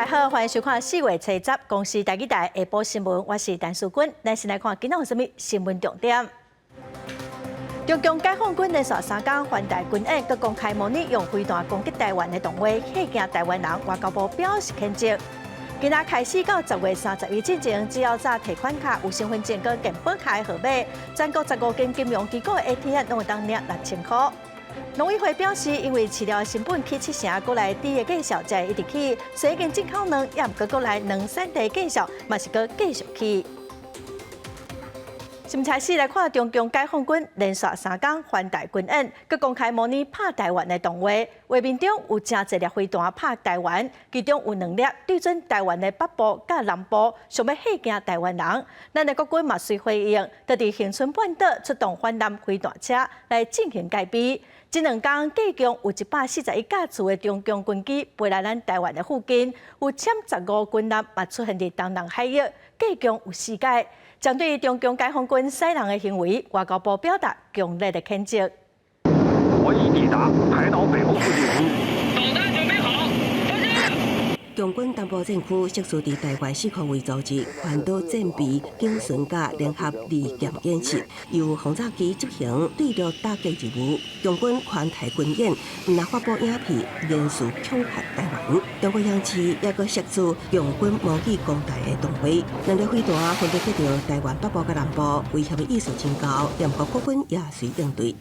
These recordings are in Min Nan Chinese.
大家好，歡迎收看四月初十公視台語台下晡新聞，我是陳淑君。咱先來看今仔有啥物新聞重點。中共解放軍連續三工環台軍演，閣公開模擬用飛彈攻擊台灣的動畫，嚇驚台灣人。外交部表示譴責。今仔開始到10月31進前，只要紮提款卡有身份證佮健保卡的號碼，全國十五間金融機構的 ATM 攏會當領六千箍。農委會表示，因為飼料成本起七成，國內豬的價數才會一直起，所以進口卵，也毋過國內卵產地價數嘛是閣繼續起。新開始來看中共解放軍連續三工環台軍演，閣公開模擬拍台灣的動畫，畫面中有誠濟粒飛彈拍台灣，其中有兩粒對準台灣的北部佮南部，想欲嚇驚台灣人。咱的國軍嘛隨回應，就佇恆春半島出動反艦飛彈車來進行戒備。這兩工計共有141架次的中共軍機飛來咱台灣的附近，有殲十五軍艦嘛出現佇東南海域，計共有四擺。針對中共解放軍使人的行為，外交部表達強烈的譴責。我已抵達台島北部附近。導彈準備好，發射。共軍東部戰區悉數佇台灣四方位組織環島戰備警巡佮聯合利劍演習，由轟炸機執行對陸打擊任務。共軍環台軍演，毋但發布影片，連續恐嚇台灣。中國央視也閣釋出共軍模擬攻台的動畫，兩粒飛彈分別擊著台灣北部佮南部，威脅的意思真高，毋過國軍也隨應對。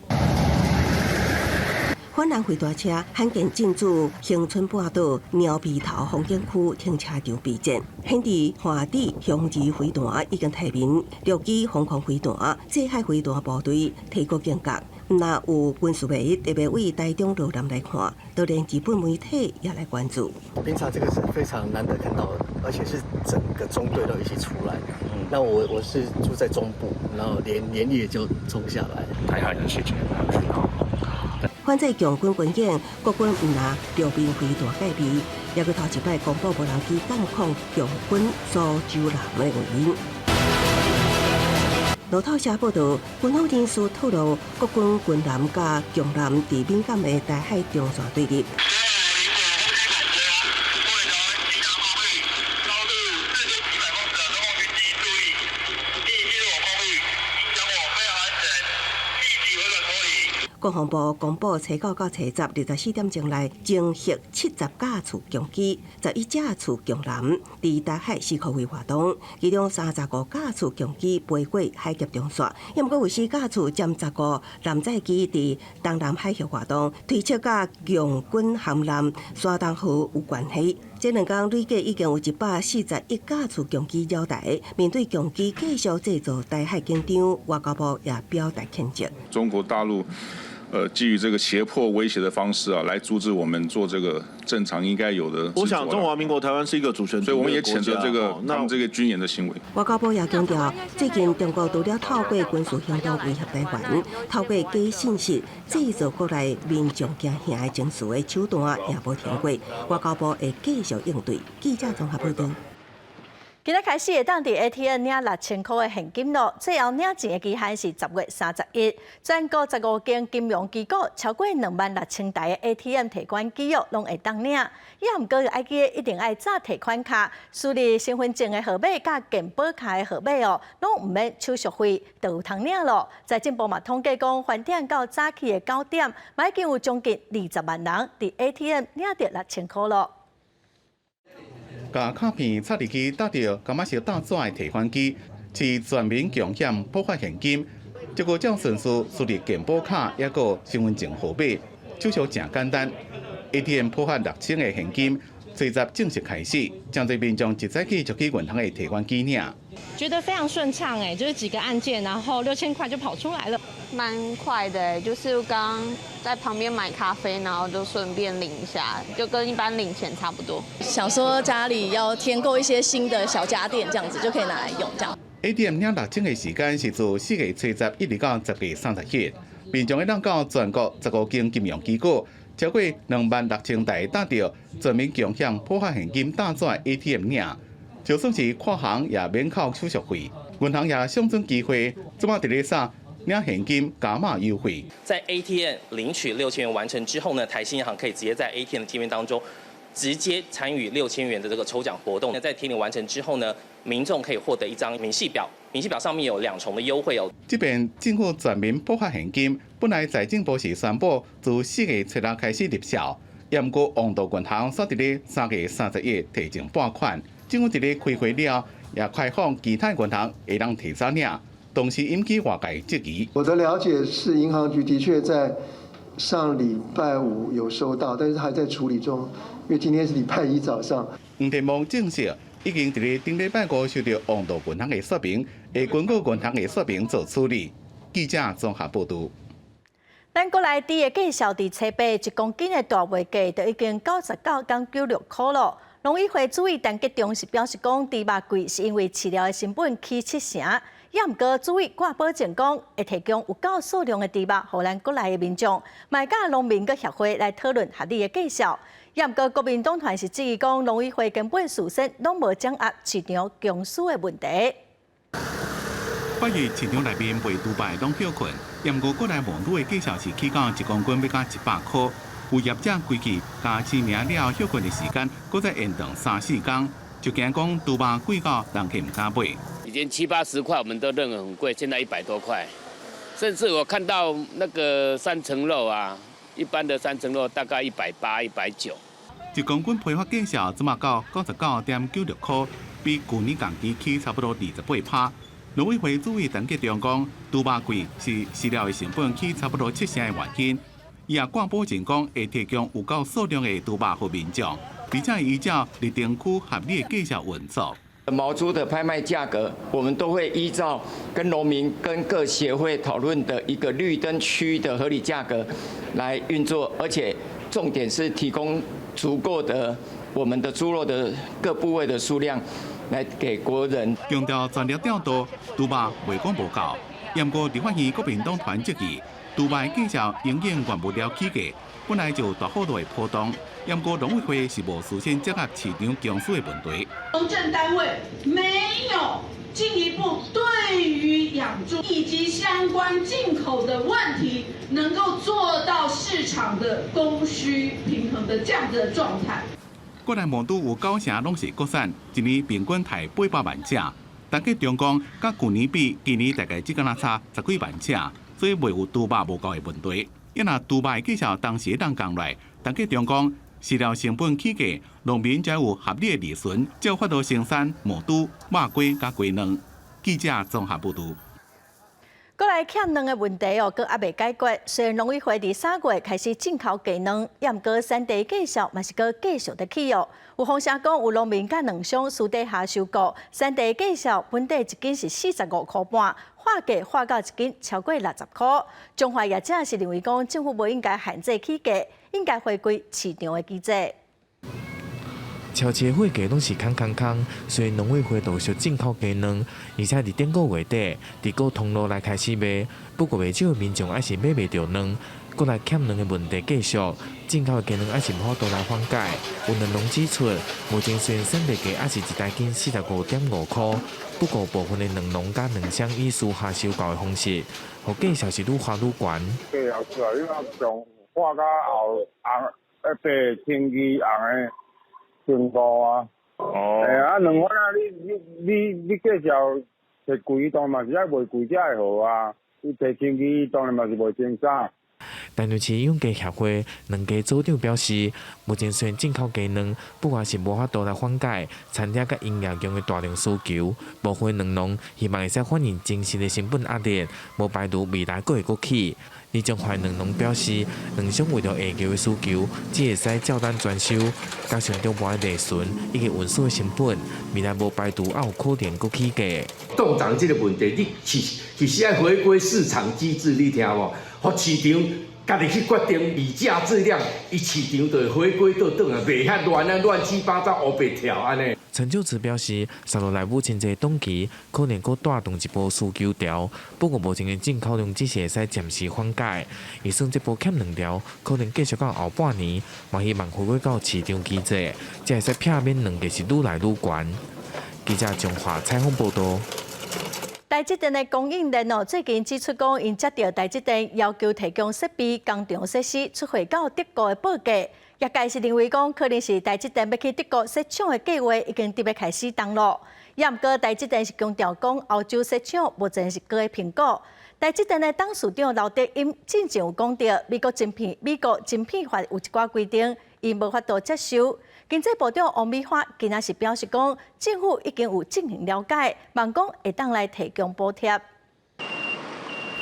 反艦飛彈車罕見進駐恆春半島貓鼻頭風景區停車場備戰，顯示幻智雄二飛彈已經提名，陸基防空飛彈、制海飛彈部隊提高警覺。毋但有軍事迷特別為台中羅南來看，就連日本媒體也來關注。平常這個是非常難得看到的，而且是整個中隊都一起出來。那我是住在中部，然後連連夜就衝下來。台海的事情，知道。反制共軍軍演，國軍毋但陸面飛彈戒備，也閣頭一擺公布無人機監控共軍蘇州艦的原因。路透社報道，軍方人士透露，國軍軍艦佮共艦佇敏感的台海中線對立。國防部公布，初九到初十24點鐘內，偵測70架次共機，11架次共艦佇台海四箍圍活動，其中35架次共機飛過海峽中線，抑毋過有四架次殲十五艦載機佇東南海域活動，推測佮共軍航艦山東號有關係。這兩工累計已經有141架次共機繞台，面對共機繼續製造台海緊張，外交部也表達譴責。中國大陸，基於這個脅迫威脅的方式啊，來阻止我們做這個正常應該有的。我想中華民國台灣是一個主權，所以我們也譴責這個他們這個軍演的行為。外交部也強調，最近中國除了透過軍事行動威脅台灣，透過假信息製造國內民眾驚嚇的情緒的手段也無停過。外交部會繼續應對。記者綜合報道。今仔開始會當佇 ATM 領六千箍的現金囉，最後領錢的期限是10月31。全國十五間金融機構超過26,000台的 ATM 提款機哦，攏會當領。也毋過愛記得一定愛紮提款卡、輸入身份證的號碼佮健保卡的號碼哦，攏毋免手續費，就有通領囉。財政部嘛統計講，翻點到早起的9點，嘛已經有將近20萬人佇 ATM 領著六千箍囉。共卡片插入去，搭著感覺是搭紙的提款機，是全民共享普發現金。這個照順序輸入健保卡，抑閣身份證號碼，手續誠簡單。ATM 普發六千的現金，初十正式開始，誠濟民眾一早起就去銀行的提款機領。覺得非常順暢誒，就是幾個按鍵，然後六千塊就跑出來了，蠻快的，就是剛在旁邊買咖啡，然後就順便領一下，就跟一般領錢差不多。想說家裡要添購一些新的小家電，這樣子就可以拿來用。這樣。 ATM 領六千的時間是自4月初十一直到10月31，民眾會當到全國十五間金融機構，超過26,000台搭著全民共享普發現金搭紙 ATM 領，就算是跨行也免扣手續費。銀行也相準機會，這擺佇咧啥領現金加碼優惠。在 ATM 領取6000元完成之後呢，台新銀行可以直接在 ATM 的界面當中，直接參與6000元的這個抽獎活動。那在填領完成之後呢，民眾可以獲得一張明細表，明細表上面有兩重的優惠哦。這邊政府全面補發現金，本來財政部是宣布自4月7日開始入數，毋過王道銀行煞佇咧3月31提前撥款，政府佇咧開會了，也開放其他銀行會當提早領，同時引起外界質疑。我的了解是，銀行局的確在上禮拜五有收到，但是還在處理中，因為今天是禮拜一早上。黃天牧證實，已經佇咧頂禮拜五收到王道銀行的說明，會根據銀行的說明做處理。記者綜合報導。咱國內豬的價數佇初八1公斤的大賣價就已經99.96塊囉。農委會主委陳吉仲是表示講，豬肉貴是因為飼料的成本起七成。也毋過主委掛保證講，會提供有夠數量的豬肉，予咱國內的民眾，嘛會佮農民佮協會來討論合理的價數。也毋過國民黨團是質疑講，農委會根本事先攏無掌握市場供需的問題。 8月市場內面賣豬肉攏歇睏，毋過國內毛豬的價數是起到1公斤欲到100塊。有業者規氣加市名了後歇睏的時間，閣再延長三四工，就驚講豬肉貴到人客毋敢買。以前七八十塊我們都認為很貴，現在100多塊，甚至我看到那個三層肉啊，一般的三層肉大概180、190。 1公斤批發價數這馬到99.96塊，比舊年同期起差不多28%。農委會主委陳吉仲講，豬肉貴是飼料的成本起差不多七成的原因。伊也掛保證講會提供有夠數量的豬肉予民眾，而且依照綠燈區合理的價數運作。毛豬的拍賣價格，我們都會依照跟農民、跟各協會討論的一個綠燈區的合理價格來運作，而且重點是提供足夠的我們的豬肉的各部位的數量來給國人。強調全力調度豬肉袂講無夠，毋過立法院國民黨團質疑，豬肉價數影響原物料起價，本來就大幅度的波動。毋過農委會是無事先掌握市場供需的問題。農政單位沒有進一步對於養豬以及相關進口的問題，能夠做到市場的供需平衡的這樣子的狀態。國內毛豬有九成攏是國產，一年平均刣800萬隻。陳吉仲講，佮舊年比，今年大概只敢若差十幾萬隻，所以袂有豬肉無夠的問題。伊若豬肉的價數當時當降來，陳吉仲講，飼料成本起價，農民才有合理的利潤，才有法度生產毛豬、肉雞佮雞卵。記者綜合報導。閣來欠卵的問題哦，閣猶未解決。雖然農委會佇3月開始進口雞卵，也毋過產地價數嘛是閣繼續佇起哦。有風聲講，有農民佮卵商私底下收購，產地價數本地一斤是45塊半，劃價劃到一斤超過60塊。彰化業者是認為講，政府無應該限制起價，應該回歸市場的機制。超市貨架攏是空空空，雖然農委會陸續進口雞卵，而且佇頂個月底，佇各通路來開始賣，不過袂少民眾還是買袂著卵。閣來欠卵的問題繼續，進口的雞卵還是無法度來緩解。有卵農指出，目前雖然產地價猶是一大斤45.5塊，不過部分的卵農佮卵商以私下收購的方式，予價數是愈劃愈懸。價後出來，你看上劃到後紅，白青魚紅的。成五啊，哦，欸啊，兩款啊，你你你你價數摕貴，當然嘛是愛賣貴才會好啊。你摕清魚，當然嘛是賣清早。台南市養雞協會卵雞組長表示，目前雖然進口雞卵，不過是無法度來緩解餐廳佮營業用的大量需求。部分卵農希望會使反映真實的成本壓力，無排除未來閣會閣起。而彰化卵農表示，卵商為著下游的需求，只會使照單全收，加上中部的利潤以及運輸的成本，未來無排除猶有可能閣起價。凍漲這個問題，你其實愛回歸市場機制，你聽無？予市場家己去決定議價質量，伊市場就會回歸倒轉來，袂遐亂啊，亂七八糟烏白跳按呢。陳秀慈表示，接落來母親節檔期可能閣帶動一波需求潮，不過目前的進口量只是會使暫時緩解。預算這波欠卵潮可能繼續到後半年，嘛希望回歸到市場機制，才會使避免卵價是愈來愈懸。記者彰化採訪報導。台積電的供應鏈哦，最近指出講，𪜶接著台積電要求提供設備、工廠設施出貨到德國的報價，業界是認為講，可能是台積電欲去德國設廠的計劃已經佇欲開始動咯。也毋過台積電是強調講，歐洲設廠目前是閣咧評估。台積電的董事長劉德音進前有講著，美國晶片法有一寡規定，𪜶無法度接受。經濟部長王美花今仔是表示講，政府已經有進行了解，望講會當來提供補貼。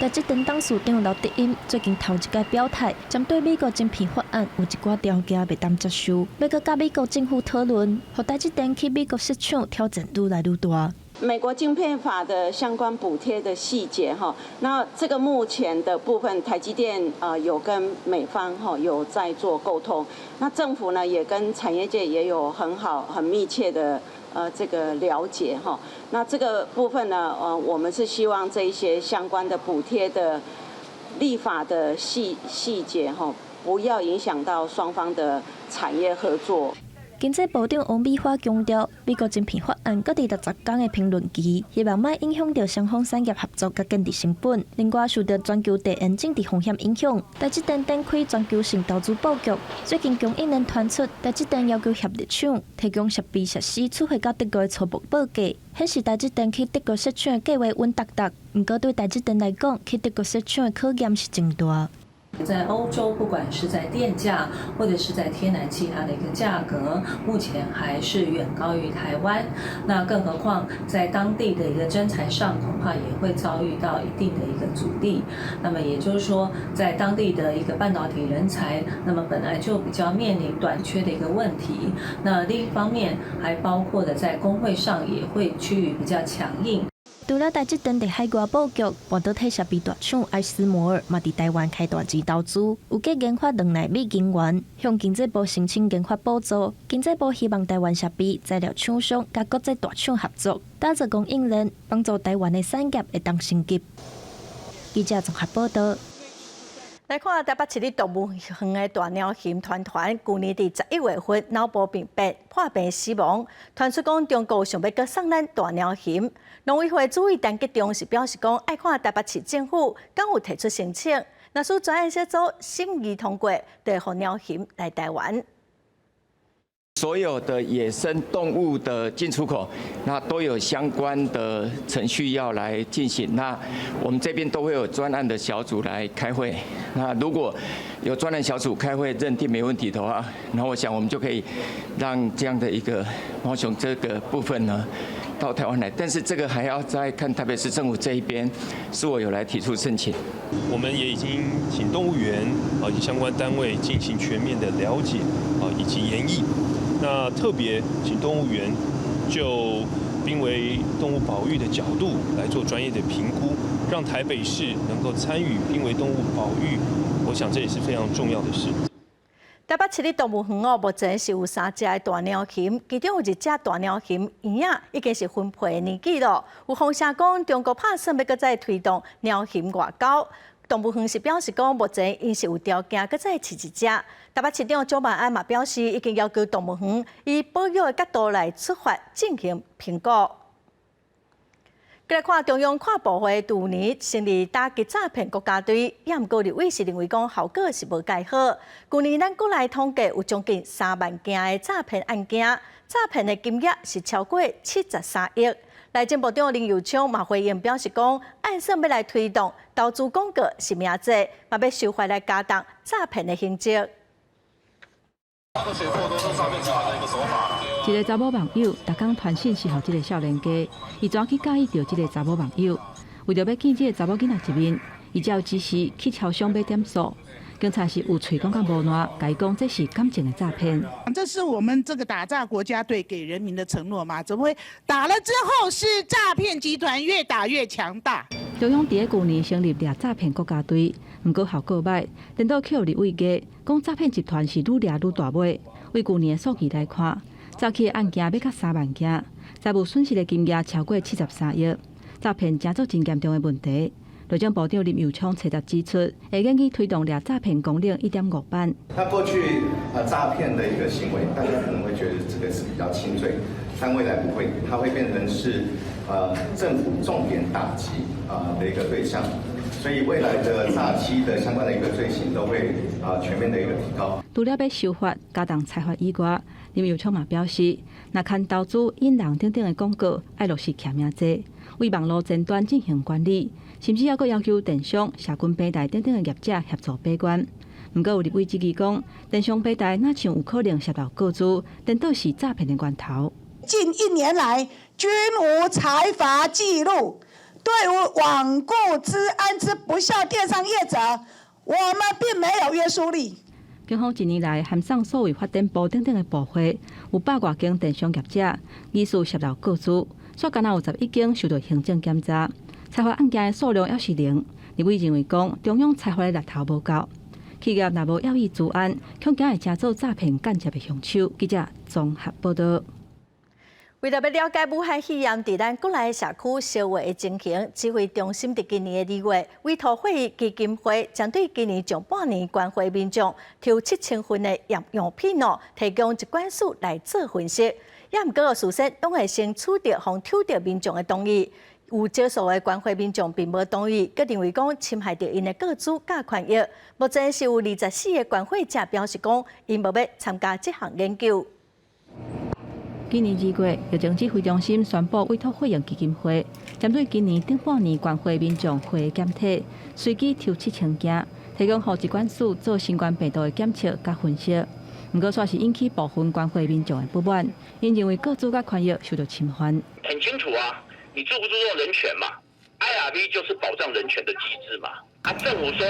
台積電董事長劉德音最近頭一擺表態，針對美國晶片法案有一寡條件袂當接受，欲閣佮美國政府討論，予台積電去美國設廠挑戰愈來愈大。美國晶片法的相關補貼的細節，哈，那這個目前的部分，台積電啊有跟美方哈有在做溝通，那政府呢也跟產業界也有很好很密切的這個了解哈，那這個部分呢，我們是希望這一些相關的補貼的立法的細細節哈，不要影響到雙方的產業合作。經濟部長王美花強調，美國晶片法案閣佇60工的評論期，希望莫影響著雙方產業合作佮建置成本。另外，受著全球地緣政治風險影響，台積電展開全球性投資布局。最近供應鏈傳出，台積電要求協力廠提供設備設施出貨到德國的初步報價，顯示台積電去德國設廠的計劃穩當當。毋過對台積電來講，去德國設廠的考驗是真大。在歐洲，不管是在電價或者是在天然氣，它的一個價格，目前還是遠高於台灣。那更何況在當地的一個徵才上，恐怕也會遭遇到一定的一個阻力。那麼也就是說，在當地的一個半導體人才，那麼本來就比較面臨短缺的一個問題。那另一方面，還包括的在工會上也會趨於比較強硬。除了台積電佇海外布局，半導體設備大廠艾斯摩爾嘛佇台灣開大錢投資，有計研發兩納米晶圓，向經濟部申請研發補助。經濟部希望台灣設備材料廠商佮國際大廠合作，打造供應鏈，幫助台灣的產業會當升級。記者綜合報道。來看台北市立動物園的大貓熊團團，舊年佇11月份腦部病變破病死亡。傳出講中國想欲閣送咱大貓熊，農委會主委陳吉仲是表示講，愛看台北市政府敢有提出申請，若是專案小組審議通過，就會予貓熊來台灣。所有的野生動物的進出口，那都有相關的程序要來進行。那我們這邊都會有專案的小組來開會。那如果有專案小組開會認定沒問題的話，那我想我們就可以讓這樣的一個貓熊這個部分呢到台灣來。但是這個還要再看台北市政府這一邊是否有來提出申請。我們也已經請動物園啊以及相關單位進行全面的了解啊以及研議。那特別請動物園就瀕危動物保育的角度來做專業的評估，讓台北市能夠參與瀕危動物保育，我想這也是非常重要的事。台北市立動物園哦，目前是有三隻的大貓熊，其中有一隻大貓熊嬰仔已經是分配的年紀咯。有風聲講，中國拍算欲閣再推動貓熊外交。動物園是表示講，目前𪜶是有條件閣再飼一隻。台北市長蔣萬安嘛表示，已經要求動物園以保育的角度來出發進行評估。閣來看中央跨部會舊年成立打擊詐騙國家隊，也毋過立委是認為講效果是無蓋好。舊年咱國內統計有將近3萬件的詐騙案件，詐騙的金額是超過73億。內政部長林右昌嘛回應表示講，按算欲來推動投資廣告實名制，嘛欲修法來加重詐騙的刑責。一个查某網友，逐工傳訊息予這个少年家，伊怎去佮意著這个查某網友？為著欲見這个查某囡仔一面，伊才有指示去超商買點數。警察是有喙講甲無爛，共伊講這是感情的詐騙。這是我們這個打詐國家隊給人民的承諾嗎？怎麼會打了之後是詐騙集團越打越強大？中央佇咧舊年成立掠詐騙國家隊，毋過效果䆀，顛倒去予立委罵，講詐騙集團是愈掠愈大尾。為舊年的數據來看，早起的案件欲較3萬件，財務損失的金額超過73億，詐騙成做真嚴重的問題。內政部長林右昌初十指出，會研議推動掠詐騙綱領1.5版。那過去詐騙的一個行為，大家可能會覺得這個是比較輕罪，但未來不會，它會變成是政府重點打擊的一個對象。所以未來的詐欺的相關的一個罪行都會全面的一個提高。除了欲修法加重裁罰以外，林右昌嘛表示，若牽投資引人等等的廣告，愛落實實名制，對網路前端進行管理，甚至猶閣要求電商、社群平台等等的業者協助把關。毋過有立委質疑講，電商平台若像有可能涉到個資，顛倒是詐騙的源頭。近一年來均無裁罰記錄，對於罔顧資安之不肖電商業者，我們並沒有約束力。警方近年來函送數位發展部等等的部會，有百外間電商業者疑似涉到個資，煞干焦有11間受到行政檢查，裁罰案件的數量猶是零。立委認為講，中央裁罰的力頭無夠，企業若無要意資安，恐驚會成做詐騙間接的兇手。記者綜合報道。為著欲了解武漢肺炎佇咱國內社區燒話的情形，指揮中心佇今年的2月委託血液基金會，針對今年上半年關懷民眾抽7000份的樣樣品哦，提供疾管署來做分析。也毋過事先攏會先取得予抽著民眾的同意，有少數的關懷民眾並無同意，閣認為講侵害著𪜶的個資佮權益。目前是有24個關懷者表示講，𪜶無欲參加這項研究。今年2月，疫情指揮中心宣布委託血液基金會，針對今年頂半年關懷民眾血的檢體，隨機抽7000件，提供予疾管署做新冠病毒的檢測佮分析。毋過，煞是引起部分關懷民眾的不滿，𪜶認為個資佮權益受到侵犯。很清楚啊，你注不注重人權嘛？IRB 就是保障人權的機制嘛。啊，政府說，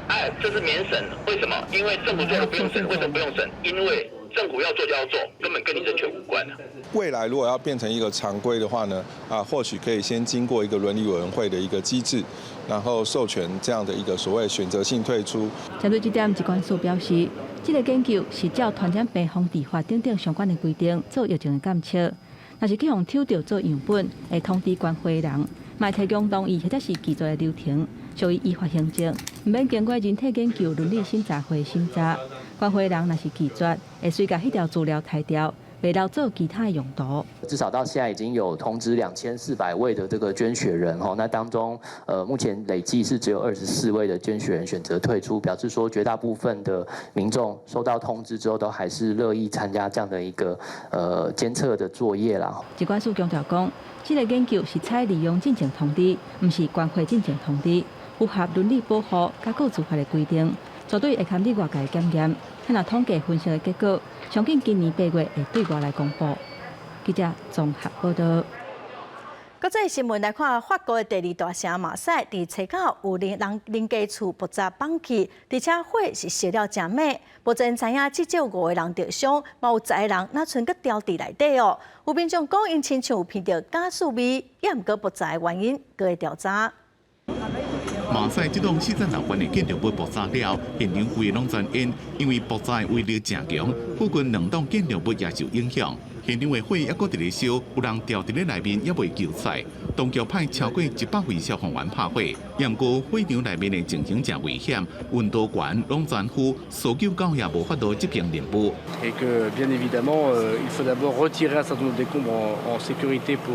哎，這是免審，為什麼？因為政府做了不用審，為什麼不用審？因為政府要做就要做，根本跟你人權無關。未來如果要變成一個常規的話呢，啊，或許可以先經過一個倫理委員會的一個機制，然後授權這樣的一個所謂選擇性退出。針對這點，疾管署表示，這個研究是照傳染病防治法等等相關的規定做疫情的檢測，若是去予抽著做樣本，會通知關懷人，嘛提供同意或者是拒絕的流程，屬於依法行政，毋免經過人體研究倫理審查會審查。關懷人若是拒絕，會隨共彼條資料刣掉，袂留做其他的用途。至少到現在已經有通知2400位的這個捐血人吼，那當中目前累計是只有24位的捐血人選擇退出，表示說絕大部分的民眾收到通知之後，都還是樂意參加這樣的一個監測的作業啦。疾管署強調講，這個研究是採利用進前通知，毋是關懷進前通知，符合倫理保護佮個資法的規定，絕對會堪得外界檢驗。若統計分析的結果，上緊今年8月會對外來公布。記者綜合報道。國際新聞來看，法國的第二大城馬賽，佇初九有人人家厝爆炸崩去，而且火是燒了誠猛。目前知影至少五個人著傷，嘛有10個人若賰閣牢佇內底哦。有民眾講，𪜶親像有聞著瓦斯味，也毋過爆炸的原因，閣會調查。馬賽這棟46層的建築物爆炸了，現場規個攏全煙，因為爆炸的威力誠強，附近兩棟建築物也受影響。現場的火猶閣佇咧燒，有人牢佇咧內面猶未救出來。當局派超過100位消防員拍火，毋過火場內面的情形誠危險，溫度懸，攏全副，搜救狗也無法度執行任務。 Et que bien évidemment, il faut d'abord retirer un certain nombre de décombres en sécurité pour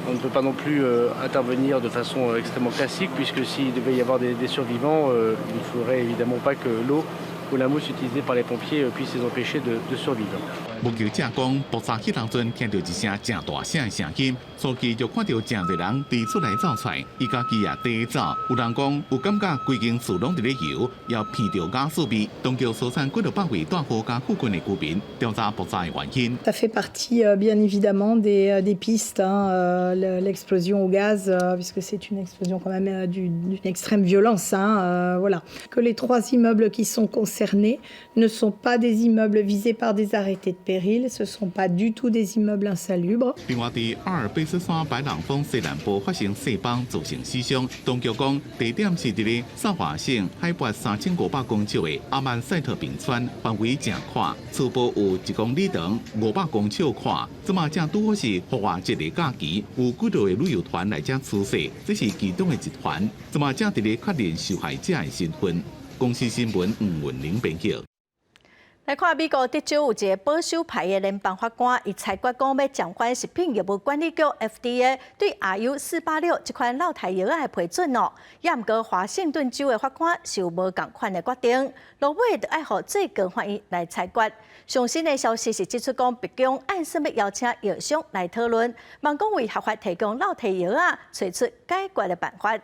on ne peut pas non plus intervenir de façon extrêmement classique puisque s'il devait y avoir des survivants, il ne faudrait évidemment pas que l'eau ou la mousse utilisée par les pompiers puisse les empêcher de survivre. 目擊者講，爆炸彼當陣聽著一聲誠大聲的聲音，初期就看著誠濟人佇厝內走出來，伊家己也綴走。有人講有感覺規間厝攏佇咧搖，也聞著瓦斯味。當局疏散幾落百位蹛予佮附近的居民，調查爆炸的原因。 Ça fait partie bien évidemment des pistes, hein, l'explosion au gaz, puisque c'est une explosion quand même d'une extrême violence, hein, voilà. Que les trois immeubles qui sont concernés ne sont pas des immeubles visés par des arrêtés de péril, ce ne sont pas du tout des immeubles insalubres. 另外，佇阿爾卑斯山白朗峰西南部發生雪崩，造成死傷。當局講，地點是佇咧薩華省海拔3500公尺的阿曼賽特冰川，範圍誠闊，初步有1公里長、500公尺闊。這馬正拄好是復活節的假期，有幾多個旅遊團來遮出雪，這是其中的一環。這馬正佇咧確認受害者的身份。公視新聞吳文玲編輯。來看美國德州有一个保守派的聯邦法官，伊裁決講欲暫緩食品藥物管理局 FDA 對 RU 486這款落胎藥仔的批准哦。也毋過華盛頓州的法官是有無仝款的決定，落尾就愛予最高法院來裁決。上新的消息是指出講，白宮按算欲邀請藥商來討論，望講為合法提供落胎藥仔，揣出解決的辦法。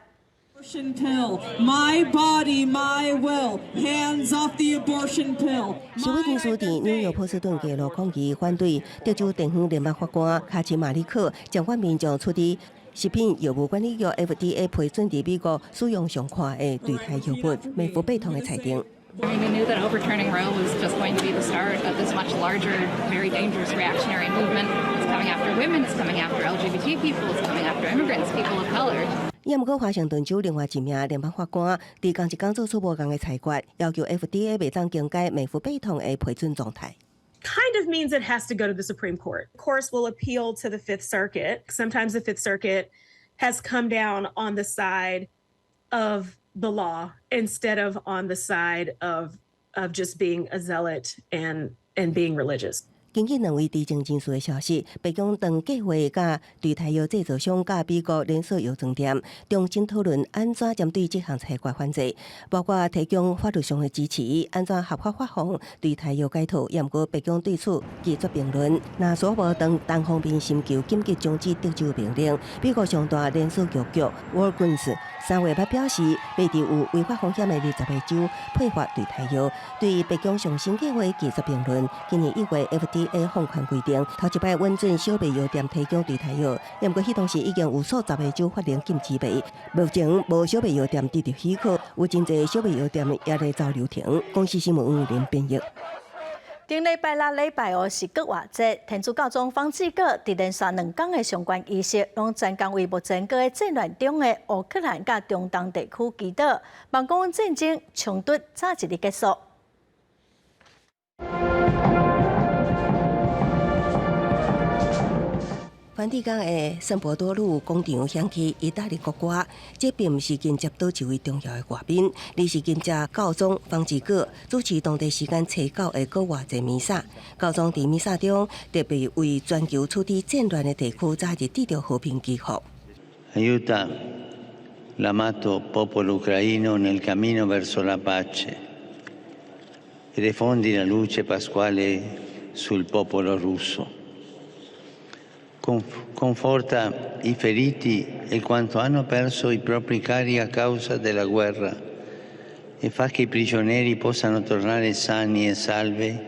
Abortion pill, my body, my will, hands off the abortion pill. 示威人士佇紐約波士頓街路抗議，反對德州地方聯邦法官卡奇馬里克暫緩民眾處理食品藥物管理局 FDA 批准佇美國使用上看的墮胎藥物美孚貝酮的裁定。 I mean, we knew that overturning Roe was just going to be the start of this much larger, very dangerous reactionary movement. It's coming after women, it's coming after LGBT people, it's coming after immigrants, people of color. 也毋過，華盛頓州另外一名聯邦法官佇仝一工做出無仝的裁決，要求 FDA 袂當更改美孚貝酮的批准狀態。 Kind of means it has to go to the Supreme Court. Of course, we'll appeal to the Fifth Circuit. Sometimes the Fifth Circuit has come down on the side of the law instead of on the side of just being a zealot and being religious. 根據兩位知情人士的消息，白宮正計劃佮墮胎藥製造商佮美國連鎖藥妝店重新討論按怎針對這項裁決反制，包括提供法律上的支持，按怎合法發放墮胎藥解套。也毋過白宮對此拒絕評論。若司法部當單方面尋求緊急終止德州命令，美國上大連鎖藥局 Walgreens 3月捌表示，袂佇有違法風險的20個州配發墮胎藥，對白宮上新計劃拒絕評論。今年1月 FDA 放寬規定，頭一擺允准小賣藥店提供墮胎藥，毋過彼當時已經有數十個州法令禁止賣。目前無小賣藥店得著許可，有真濟小賣藥店也咧走流程。公視新聞黃林編譯。頂禮拜六禮拜五是復活節，天主教宗方濟各佇連續兩工的相關儀式，攏專工為目前閣佇戰亂中的烏克蘭佮中東地區祈禱，望講戰爭衝突早一日結束。梵蒂岡的聖伯多祿廣場響起意大利國歌，這並毋是緊接佗一位重要的外賓，而是緊接教宗方濟各主持當地時間初九的復活節彌撒。教宗佇彌撒中特別為全球處佇戰亂的地區早日得著和平祈福。 Aiuta l'amato popolo ucraino nel cammino verso la pace e diffondi la luce pasquale sul popolo russo. Conforta i feriti e quanto hanno perso i propri cari a causa della guerra e fa che i prigionieri possano tornare sani e salvi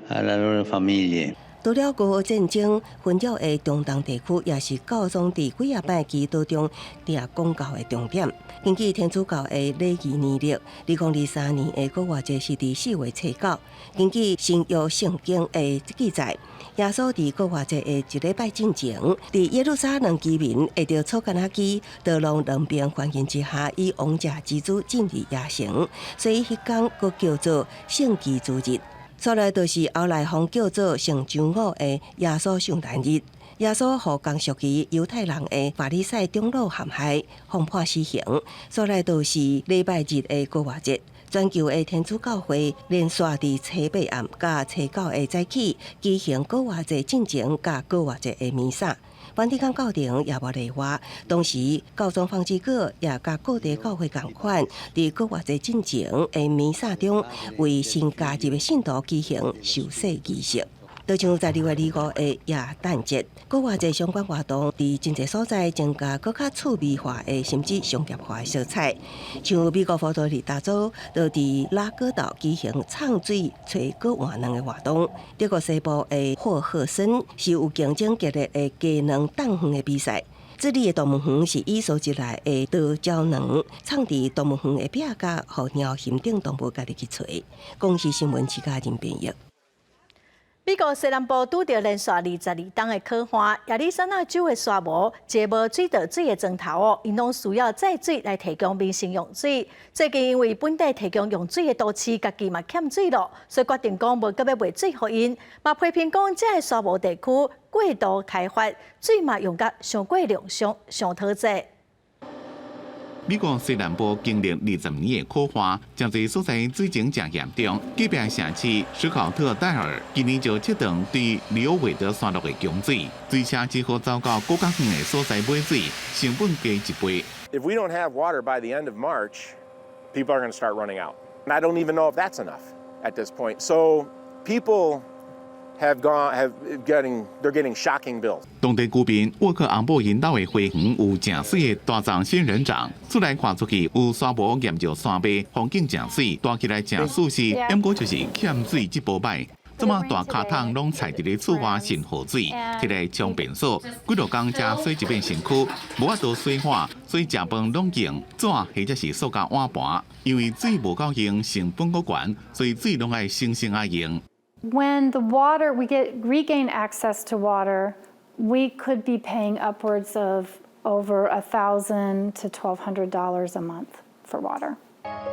alle loro famiglie. 除了俄烏戰爭紛擾的中東地區，也是教宗佇幾仔擺祈禱中定講到的重點。根據天主教的禮儀年曆，2023年的復活節是佇4月初9。根據新約聖經的記載，耶穌佇復活節的一禮拜進前，佇耶路撒冷居民會著草橄欖枝、燈籠兩邊歡迎之下，以王者之姿進入耶城，所以彼工閣叫做聖枝主日。煞來就是後來予叫做聖週五的耶穌受難日。耶穌予仝屬於猶太人的法利賽長老陷害，予判死刑。煞來就是禮拜日的復活節。全球的天主教會連續佇初八暗佮初九的早起舉行復活節進前佮復活節的彌撒。梵蒂岡教廷也無例外，當時教宗方濟各也佮各地教會仝款，佇復活節進前的彌撒中，為新加入的信徒舉行受洗儀式。就像12月25的耶誕節，復活節相關活動，佇真濟所在增加閣較趣味化的，甚至商業化的色彩。像美國佛羅里達州，就佇拉哥島舉行藏水揣閣換卵的活動。德國西部的霍赫森是有競爭激烈的雞卵擋園的比賽。智利的動物園是以收集來的桃膠卵，藏佇動物園的壁角，予貓熊等動物家己去揣。公視新聞，徐家仁編譯。美國西南部拄著連續22冬的乾旱，亞利桑那州的沙漠一个無水道水的磚頭哦，𪜶攏需要載水來提供民生用水。最近因為本地提供用水的都市家己嘛欠水咯，所以決定講無閣欲賣水予𪜶，嘛批評講這个沙漠地區過度開發，水嘛用甲傷過量，傷傷討濟。美國西南部經歷20年的苦旱，誠濟所在水情誠嚴重。隔壁城市史考特戴爾今年就切斷對里奧維德山麓的供水，水車只好走到閣較遠的所在買水，成本加一倍。 If we don't have water by the end of March, people are going to start running out. And I don't even know if that's enough at this point. So people have gone have getting they're getting shocking bills. 當地居民沃克昂布𪜶兜的花園有誠媠的大叢仙人掌，出來看出去有沙無沿著山脈，風景誠媠，大起來誠舒適，毋過就是欠水這波歹。這馬大跤桶攏採佇咧厝外滲雨水，摕來沖便所，幾落工才洗一遍身軀，無法度洗碗，所以食飯攏用紙或者是塑膠碗盤。因為水無夠用，成本閣懸，所以水攏愛省省仔用。 When the water, we get regain access to water, we could be paying upwards of over $1,000 to $1,200 a month for water.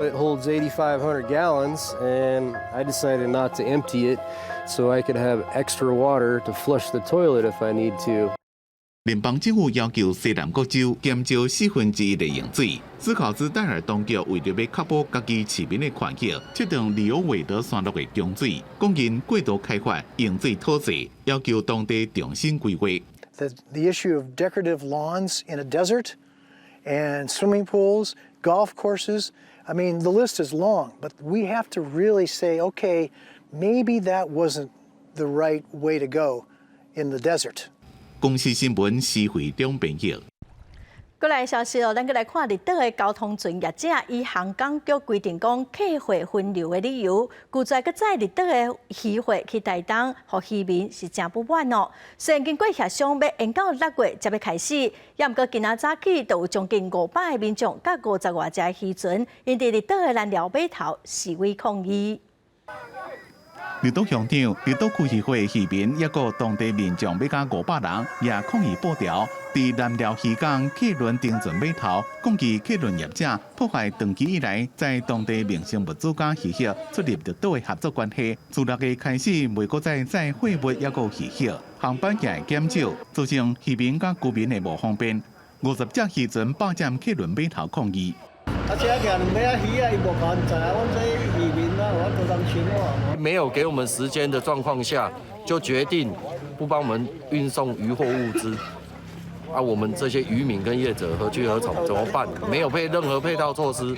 It holds 8,500 gallons, and I decided not to empty it so I could have extra water to flush the toilet if I need to. 聯邦政府要求西南各州減少1/4的用水。斯考茲戴爾當局為著欲確保家己市民的權益，切斷里奧維德山麓的供水，講𪜶過度開發用水土地，要求當地重新規劃。 The issue of decorative lawns in a desert and swimming pools, golf courses, I mean, the list is long, but we have to really say, okay, maybe that wasn't the right way to go in the desert. 公視新聞施惠中編譯。過來消息哦，咱閣來看離島的交通船業者以航港局規定講客貨分流的理由，拒絕閣載離島的漁貨去台東，予漁民是誠不滿哦。雖然經過協商，欲延到6月才欲開始，也毋過今仔早起就有將近500个民眾佮50外隻漁船，𪜶佇離島的南寮碼頭示威抗議。綠島鄉長、綠島區議會漁民，抑閣當地民眾，欲加500人，也抗議布條，佇南寮漁港客輪停船碼頭，抗議客輪業者破壞長期以來在當地民生物資佮漁業出入綠島的合作關係。自6月開始，袂閣再載貨物抑閣漁業，航班也會減少，造成漁民佮居民的無方便。50隻漁船霸佔客輪碼頭抗議。啊，車徛兩尾仔魚仔，伊無共阮載啊，阮這漁民啊，無法度通生活。沒有給我們時間的狀況下，就決定不幫我們運送漁貨物資。啊，我們這些漁民跟業者何去何從？怎麼辦？沒有配任何配套措施。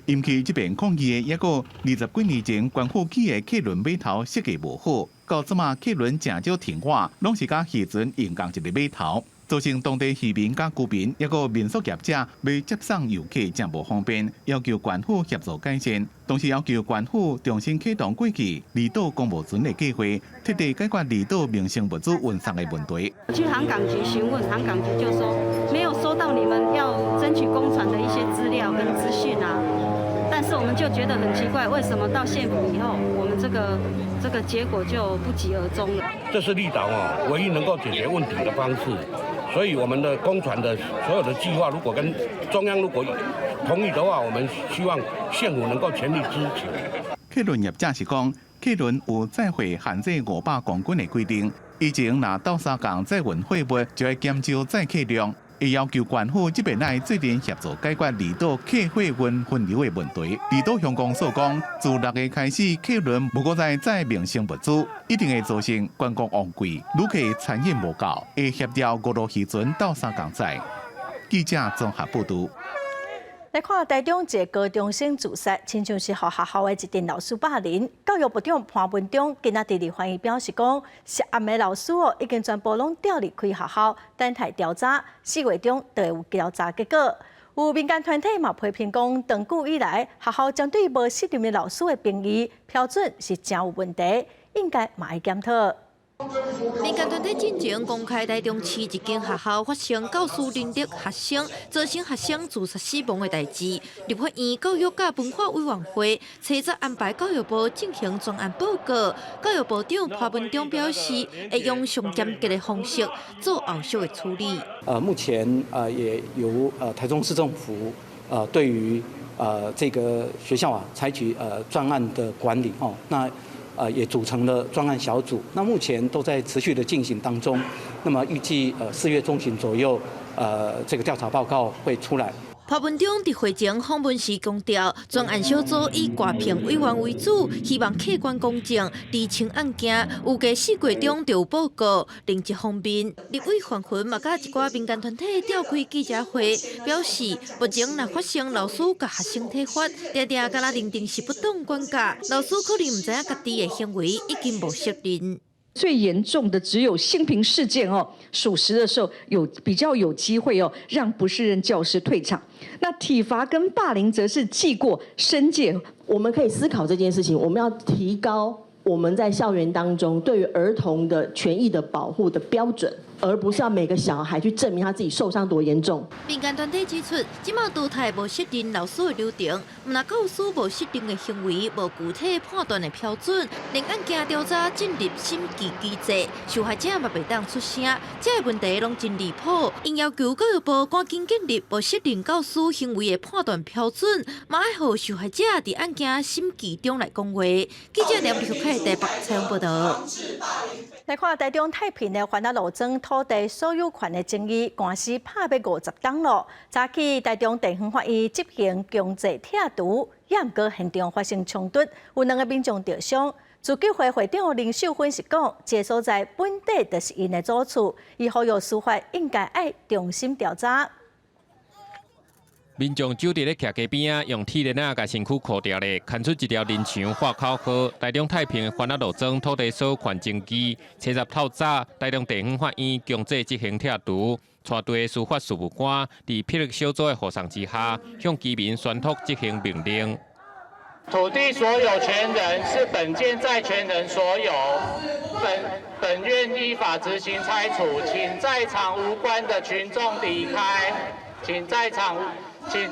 引起這邊抗議的一個20幾年前官府起的客輪碼頭設計無好，到這馬客輪誠少停倚，攏是佮漁船用仝一个碼頭。造成當地漁民佮居民，抑閣民宿業者欲接送遊客誠無方便，要求縣府協助改善，同時要求縣府重新啟動過去離島公務船的計劃，徹底解決離島民生物資運送的問題。去航港局詢問，航港局就說沒有收到你們要爭取公船的一些資料跟資訊啊。但是我們就覺得很奇怪，為什麼到縣府以後，我們這個結果就不疾而終了？這是綠島哦，唯一能夠解決問題的方式。所以我們的公船的所有的計劃，如果跟中央如果同意的話，我們希望縣府能夠全力支持。客輪業者是講，客輪有載貨限制500公斤的規定，以前若鬥相共載運貨物，就會減少載客量。會要求縣府這邊愛做陣協助解決離島客貨運分流的問題。離島鄉公所講，自6月開始，客輪無閣再載民生物資，一定會造成觀光旺季，旅客餐飲無夠，會協調五路漁船鬥相共載。記者綜合報導。來看台中一个高中生自殺，親像是予學校的一陣老師霸凌。教育部長潘文忠今仔佇立法院表示講，涉案的老師哦已經全部攏調離開學校，等待調查，4月中就會有調查結果。有民間團體嘛批評講，長久以來學校針對無適任的老師的評議標準是誠有問題，應該嘛愛檢討。民間團體進前公開台中市一間學校發生教師凌虐學生，造成學生自殺死亡的代誌。立法院教育佮文化委員會初十安排教育部進行專案報告。教育部長潘文忠表示，會用上嚴格的方式做後續的處理。目前也由台中市政府對於這個學校啊採取專案的管理哦，那也組成了專案小組，那目前都在持續的進行當中。那麼預計4月中旬左右，這個調查報告會出來。潘文忠佇會前訪問時強調，專案小組以掛評委員為主，希望客觀公正釐清案件。預計4月中就有報告。另一方面，立委范雲嘛佮一寡民間團體召開記者會，表示目前若發生老師共學生體罰，定定敢若認定是不當管教，老師可能毋知影家己的行為已經無責任。最嚴重的只有性平事件哦，屬實的時候有比較有機會哦，讓不適任教師退場。那體罰跟霸凌則是記過申誡。我們可以思考這件事情，我們要提高我們在校園當中對於兒童的權益的保護的標準，而不是要每個小孩去證明他自己受傷多嚴重。民間團體指出，這馬淘汰無適任老師的流程，毋但教師無適任的行為無具體判斷的標準，連案件調查進入審計機制，受害者嘛袂當出聲，這个問題攏真離譜。𪜶要求教育部趕緊建立無適任教師行為的判斷標準，嘛愛予受害者佇案件審計中來講話。記者梁立凱台北採訪報導。來看台中太平的番仔路莊土地所有權的爭議，官司拍欲50冬囉。早起台中地方法院執行強制拆除，也毋過現場發生衝突，有兩个民眾著傷。自救會會長林秀芬是講，這个所在本底就是𪜶的祖厝，伊呼籲司法應該愛重新調查。民眾聚佇咧徛街邊仔，用鐵鏈仔共身軀箍牢咧，牽出一條人牆劃口號。台中太平番仔路莊土地所有權爭議，初十透早，台中地方法院強制執行拆除，帶隊的司法事務官佇霹靂小組的護送之下，向居民宣讀執行命令。土地所有權人是本件債權人所有，本院依法執行拆除，請在場無關的群眾離開，請在場。請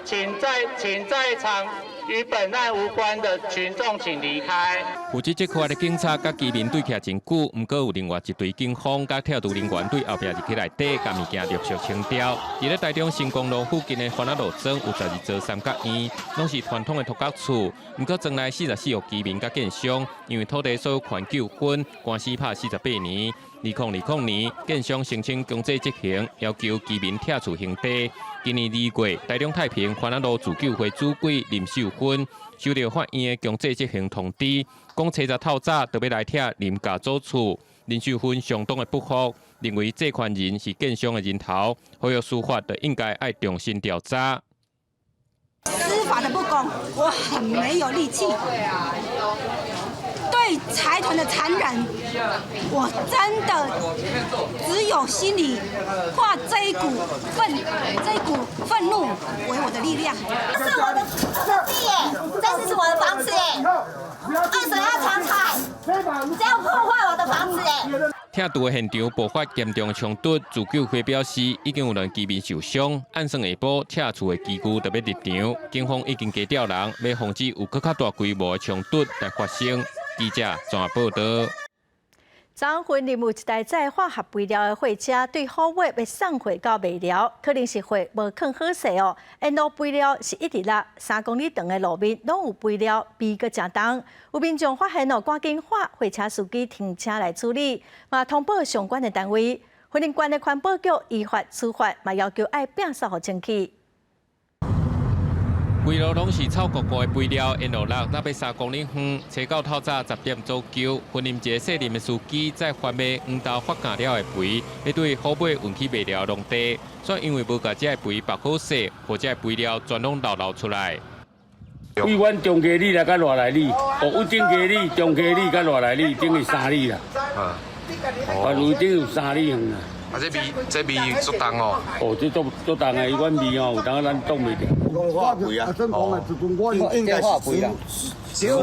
請在請在場與本案無關的群眾請離開。負責這塊的警察佮居民對徛真久，毋過有另外一隊警方佮拆除人員對後壁入去內底，共物件陸續清掉。佇咧台中新光路附近的番仔路莊有12座三合院，攏是傳統的托甲厝。毋過莊內44戶居民佮建商，因為土地所有權糾紛，官司拍48年。2020年，建商申請強制執行，要求居民拆除興地。今年2月，台中太平番仔路自救會主委林秀芬收到法院的強制執行通知，講初十透早就欲來拆林家祖厝。林秀芬相當的不服，認為債權人是建商的人頭，呼籲司法就應該愛重新調查。司法的不公，我很沒有力氣。對財團的殘忍，我真的只有心裡化這一股憤怒為我的力量。這是我的地耶，這是我的房子耶，為什麼要強拆？你這樣破壞我的房子耶！拆除的現場爆發嚴重衝突，自救會表示已經有兩居民受傷，按算下晡拆除的機具就欲入場，警方已經加調人，欲防止有閣較大規模的衝突來發生。記者綜合報導。昨昏林有一台載化學肥料的貨車對虎尾欲送貨到麥寮，可能是貨無囥好勢哦。沿路肥料是一直落，3公里長的路面攏有肥料，味閣誠重。有民眾發現哦，趕緊喊貨車司機停車來處理，嘛通報相關的單位。雲林縣的環保局依法處罰，嘛要求愛摒掃予清氣。規路攏是臭糊糊的肥料，沿路落，若欲3公里遠，初九透早10點左右，雲林一个姓林的司機載番麥黃豆發酵了的肥，欲對虎尾運去麥寮農地，煞因為無共這个肥縛好勢，予這个肥料全攏流流出來。對阮中溪里來到熱內里，哦，對頂溪里、中溪里到熱內里，等於3里啦。啊，範圍等於有3里遠啦。啊，這味足重哦。哦，這足足重的，伊阮味哦，有當咱擋袂著。化肥啊，哦，應該是植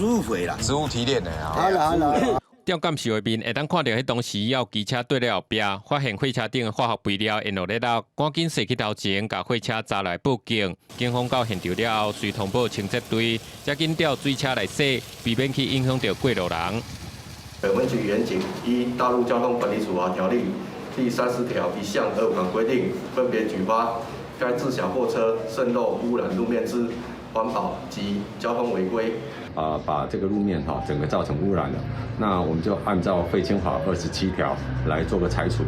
物肥啦，植物提煉的啊。好啦好啦。調監視畫面會當看著彼當時有機車綴咧後壁，發現貨車頂的化學肥料沿路咧落，趕緊駛去頭前，共貨車閘來報警。警方到現場了後，隨通報清潔隊，才緊調水車來洗，避免去影響著過路人。本局員警依《道路交通管理處罰條例》第30條1項25款規定，分別舉發該自小貨車滲漏污染路面之環保及交通違規。啊，把這個路面哈整個造成污染了，那我們就按照廢清法27條來做個拆除。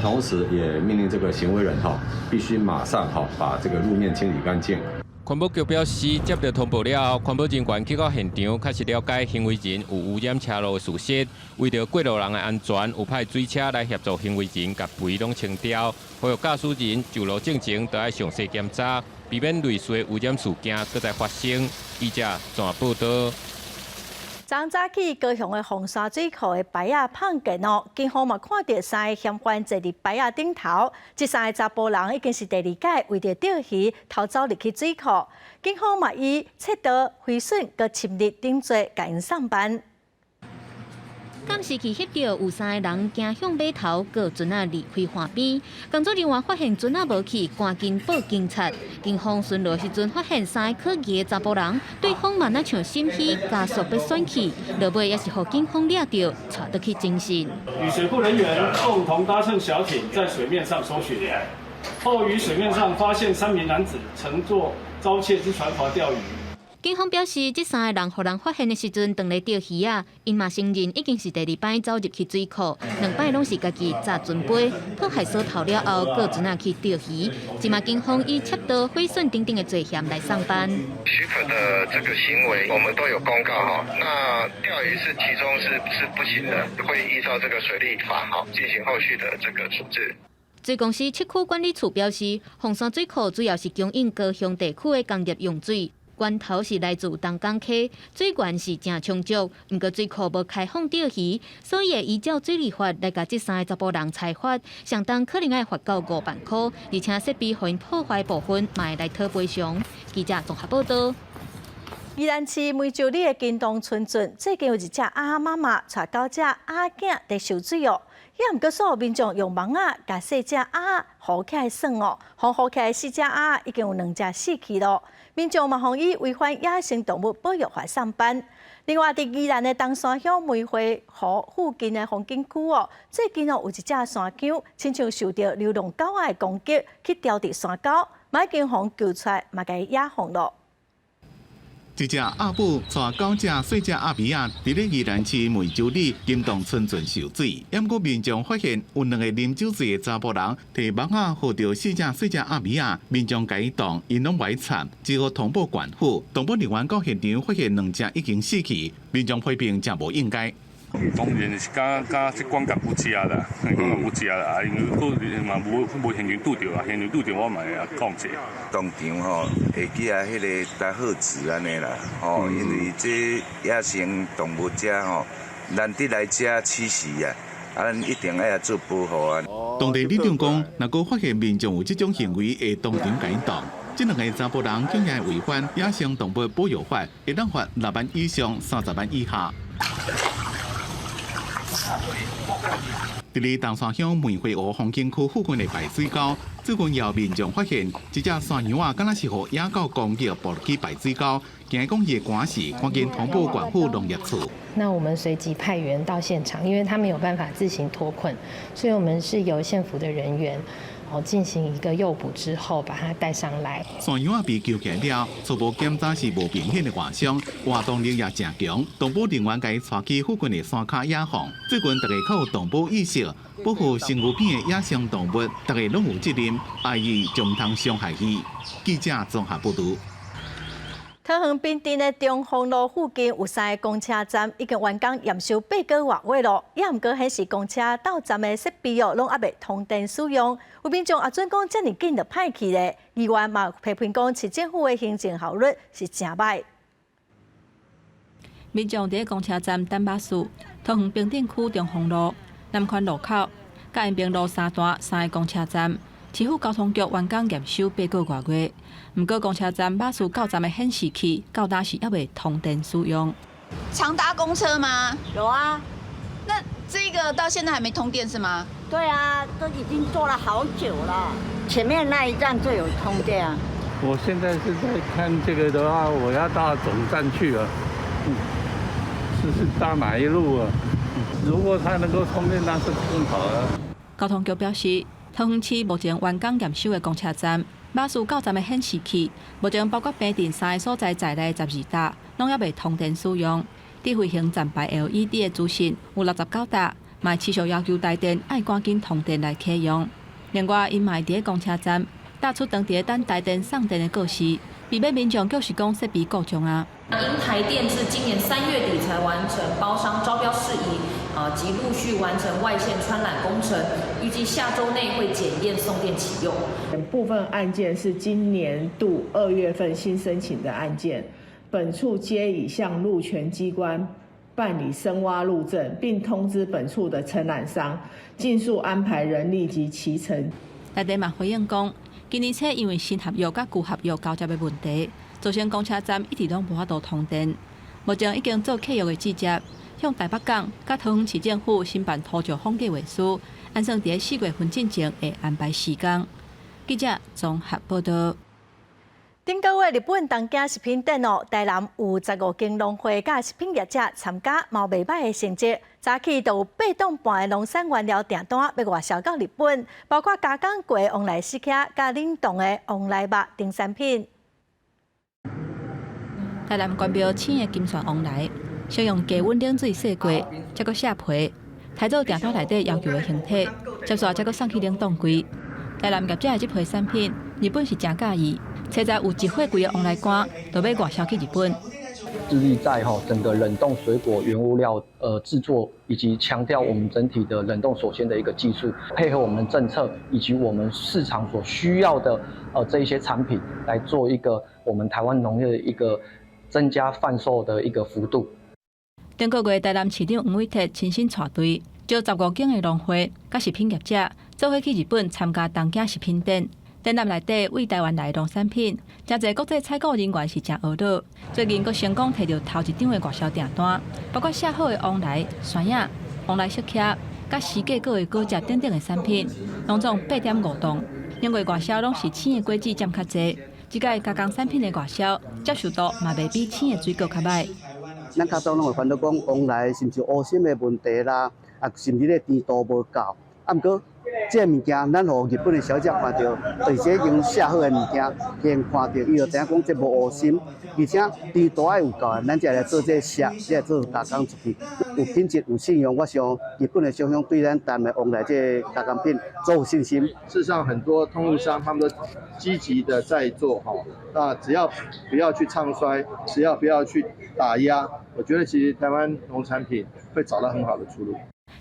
同時也命令這個行為人哈，必須馬上哈把這個路面清理乾淨。環保局表示，接到通報了後，環保人員去到現場，確實了解行為人有污染車路的事實。為著過路人的安全，有派水車來協助行為人共肥攏清掉。呼籲駕駛人上路進前都愛詳細檢查，避免類似的污染事件閣再發生。記者綜合報道。昨早起高雄的鳳山水庫的排仔碰見哦，警方嘛看著三个嫌犯坐佇排仔頂頭，這三個查埔人已經是第二擺為著釣魚偷走入去水庫，警方嘛以竊盜、毀損佮侵入等罪共𪜶送辦。監視器翕著有三个人行向碼頭，閣船仔離開岸邊。工作人員發現船仔無去，趕緊報警察。警方巡邏時陣發現三个可疑的查埔人，對方嘛若像心虛，加速欲竄去，落尾也是予警方掠著，帶倒去偵訊。與水庫人員共同搭乘小艇在水面上搜尋，後於水面上發現三名男子乘坐遭竊之船筏釣魚。警方表示，這三个人予人發現的時陣，當咧釣魚仔，𪜶嘛承認已經是第二擺走入去水庫，兩擺攏是家己紮船杯，破壞鎖頭了後，閣船仔去釣魚。這馬警方以竊盜、毀損等等的罪嫌來送辦。許可的這個行為，我們都有公告哈。那釣魚是其中是不行的，會依照這個水利法哈進行後續的這個處置。水公司七區管理處表示，鳳山水庫主要是供應高雄地區的工業用水。源頭是來自東港溪，水源是誠充足，毋過水庫無開放釣魚，所以會依照水利法來共這三个查埔人裁罰，相當可能愛罰到5萬箍，而且設備予𪜶破壞部分，嘛會來討賠償。記者綜合報道。宜蘭市梅州里的金東村鎮，最近有一隻鴨媽媽帶九隻鴨囝佇泅水哦，也毋過所有民眾用網仔共細隻鴨護起來耍哦，予護起來四隻鴨已經有兩隻死去咯。民眾嘛，予以違反野生動物保育法送辦。另外，佇宜蘭的東山鄉梅花湖附近的風景區哦，最近哦有一隻山羌，親像受著流浪狗仔的攻擊，去叼佇山溝，嘛已經予救出來，嘛共伊野放咯。一隻鴨母帶九隻細隻鴨米仔，佇咧宜蘭市梅州里金洞村鎮泅水，毋過民眾發現有兩个啉酒醉的查埔人，提網仔護著四隻細隻鴨米仔，民眾共伊擋，𪜶攏無愛插，只好通報縣府。動保人員到現場發現兩隻已經死去，民眾批評誠無應該。當然是敢敢這管較不食啦，管較不食啦，因為閣嘛無無現場拄著啊，現場拄著我嘛會講者。當場吼會記啊，彼个來喝止按呢啦，吼，因為這野生動物遮吼難得來遮棲息啊，啊，咱一定愛做保護啊。當地里長講，若閣發現民眾有這種行為，會當場共𪜶擋。這兩个查埔人竟然違反野生動物保育法，會當罰6萬以上30萬以下。佇咧東山鄉梅花湖風景區附近的排水溝，最近有民眾發現一隻山羊仔，敢若是予野狗攻擊，跛入去排水溝，驚講伊會寒死，趕緊通報縣府農業處。那我們隨即派員到現場，因為他沒有辦法自行脫困，所以我們是由縣府的人員哦進行一個誘捕之後，把他帶上來。山羊仔被救起來了，初步檢查是無明顯的外傷，活動力也誠強。動保人員共伊帶去附近的山跤野放。最近大家較有動保意識，保護身軀邊的野生動物，大家攏有責任，愛伊就毋通傷害伊。記者綜合報導。桃園平鎮的中豐路附近有三个公車站已經完工驗收八個外月咯，也毋過顯示公車到站的設備哦，攏猶未通電使用。有民眾也準講遮爾緊就歹去咧，議員嘛批評講市政府的行政效率是誠䆀。民眾佇公車站等巴士，桃園平鎮區中豐路、南寬路口、佮延平路三段三个公車站。市府交通局完工驗收八個外月，毋過公車站巴士到站的顯示器到今是猶未通電使用。常搭公車嗎？有啊。那這個到現在還沒通電是嗎？對啊，都已經做了好久了。前面那一站最有通電啊。我現在是在看這個的話，我要到總站去啊。是搭哪一路啊？如果它能夠通電，那是更好啊。交通局表示，桃園市目前完工驗收的公車站，巴士到站的顯示器，目前包括平鎮三个所在在內的12搭，攏猶未通電使用。智慧型站牌 LED 的資訊有69搭，嘛持續要求台電愛趕緊通電來啟用。另外，𪜶嘛佇咧公車站搭出當佇咧等台電送電的告示，避免民眾就是講設備故障啊。因台電至今年3月底才完成包商招標事宜，啊及陸續完成外線穿纜工程，預計下週內會檢驗送電啟用。部分案件是今年度2月份新申請的案件，本處皆已向路權機關辦理深挖路證，並通知本處的承攬商，盡速安排人力及期程。台電嘛回應講，今年初因為新合約佮舊合約交接的問題，造成公車站一直攏無法度通電。目前已經做契約的對接，向台北港佮桃園市政府申辦土石方計劃書，按算佇4月份進前會安排施工。記者綜合報道。頂個月日本東京食品展哦，台南有15間農會佮食品業者參加，嘛袂䆀的成績。早起就有8噸半的農產原料訂單欲外銷到日本，包括加工過的旺來釋迦、佮冷凍的旺來肉等產品。台南關廟請的金蒜旺來，先用低溫冷水洗過，才閣卸皮，刣做訂單內底要求的形體，接煞才閣送去冷凍櫃。台南業者的這批產品，日本是誠佮意。現在有一貨櫃的旺來乾，就欲外銷去日本。致力在哈整個冷凍水果原物料製作，以及強調我們整體的冷凍鎖鮮的一個技術，配合我們政策以及我們市場所需要的這一些產品，來做一個我們台灣農業的一個增加販售的一個幅度。頂個月台南市長黃偉哲親身帶隊，招15間的農會佮食品業者，做伙去日本參加東京食品展。展覽內底對台灣來的農產品，誠濟國際採購人員是誠懊惱。最近閣成功提著頭一張的外銷訂單，包括卸好的旺來、山野、旺來釋迦、佮時季果的果汁等等的產品，攏總8.5噸。因為外銷攏是青的果子佔較濟，這擺加工產品的外銷接受度嘛袂比青的水果較䆀。咱較早攏會煩惱講旺來是毋是烏心的問題啦，啊，是毋是咧甜度無夠？啊，毋過這个物件，咱予日本的小姐看著，就是這已經卸好的物件，先看著，伊就知影講這無烏心，而且甜度愛有夠的，咱才來做這個卸，才來做加工出去。有品質、有信用，我想日本的廠商對咱台灣的旺來這個加工品足有信心。事實上，很多通路商他們都積極的在做哈，那只要不要去唱衰，只要不要去打壓，我覺得其實台灣農產品會找到很好的出路。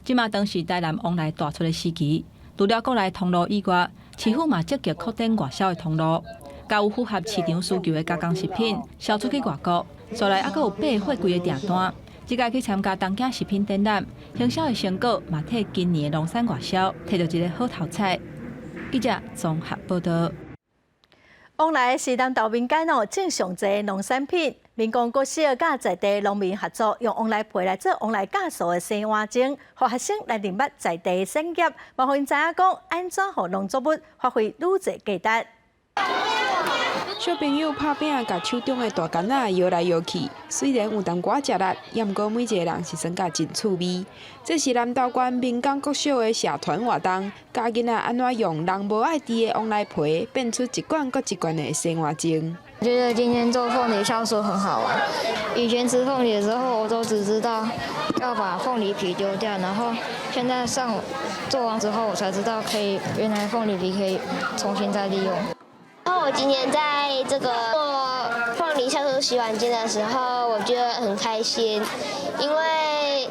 這馬當是台南旺來大出的時期，除了國內通路以外，市府嘛積極擴展外銷的通路，共有符合市場需求的加工食品銷出去外國。紲來猶閣有8個貨櫃的訂單，這擺去參加東京食品展覽，行銷的成果嘛替今年的農產外銷提著一个好頭彩。記者綜合報道。旺來是南投民間哦種上濟農產品，民光國小佮在地農民合作，用旺來皮來做旺來酵素的洗碗精，予學生來認捌在地產業，嘛予𪜶知影講按怎予農作物發揮愈濟價值。小朋友拍餅，共手中的大桿仔搖來搖去，雖然有淡薄仔食力，也毋過每一个人是耍甲真趣味。這是南投縣民江國小的社團活動，教囡仔按怎用人無愛挃的旺來皮，變出一罐閣一罐的洗碗精。我覺得今天做鳳梨酵素很好玩。以前吃鳳梨的時候，我都只知道要把鳳梨皮丟掉，然後現在上做完之後，我才知道可以原來鳳梨皮可以重新再利用。然後我今天在這個做鳳梨酵素洗碗精的時候，我覺得很開心，因為